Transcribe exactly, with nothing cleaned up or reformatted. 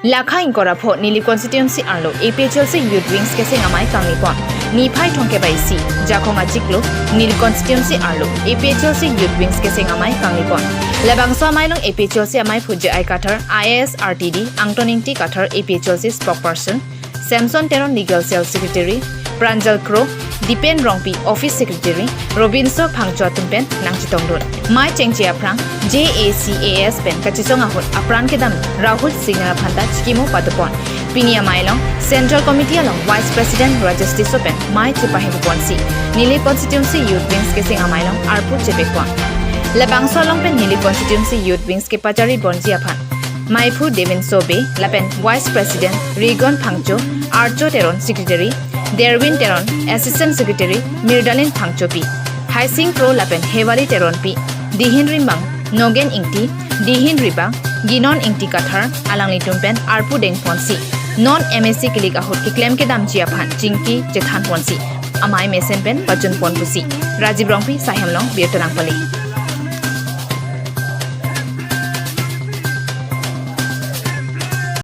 Lakha ingkoi ra pho Nilip constituency arlo A P H L C Youth Wings keseng amei kangni pon. Niphai thomkep ra isi Jakhong achiklo Nilip constituency arlo A P H L C Youth Wings keseng amei kangni pon. Labangso amei along A P H L C ameiphu J I Kathar, I A S R T D, Angton Ingti Kathar, A P H L C spokesperson, Samson Teron, Legal Cell Secretary, Pranjal Kro, Dipen Rongpi, Office Secretary, Robinso Phangcho atum pen nangchetongdun. Mei chengche aphrang J A C A S pen kachesong ahut apran kedam Rahul Singhal aphanta chikimo padopon. Pini amei along Central Committee along Vice President Rajesh Tisso pen mei chepahingponsi Nilip constituency Youth Wings keseng amei along arpu chepekpon. Labangso along pen Nilip constituency Youth Wings kepachari ponji aphan meiphu Devin Sobe lapen Vice President Rigon Phangcho, Archo Teron Secretary, Derwin Teron Assistant Secretary, Mirdalin Phangchopi, Haising Kro lapen Hewali Teronpi, Dihin Rimbang Nogen Ingti, Dihin Ribang Ginon Ingti Kathar alanglitum pen arpu dengponsi non M A C kilik ahut keklem kedamji aphan chingki chethanponsi amei mesen pen pachunpon pusi Rajiv Rongpi Saihamlong birta nangpale.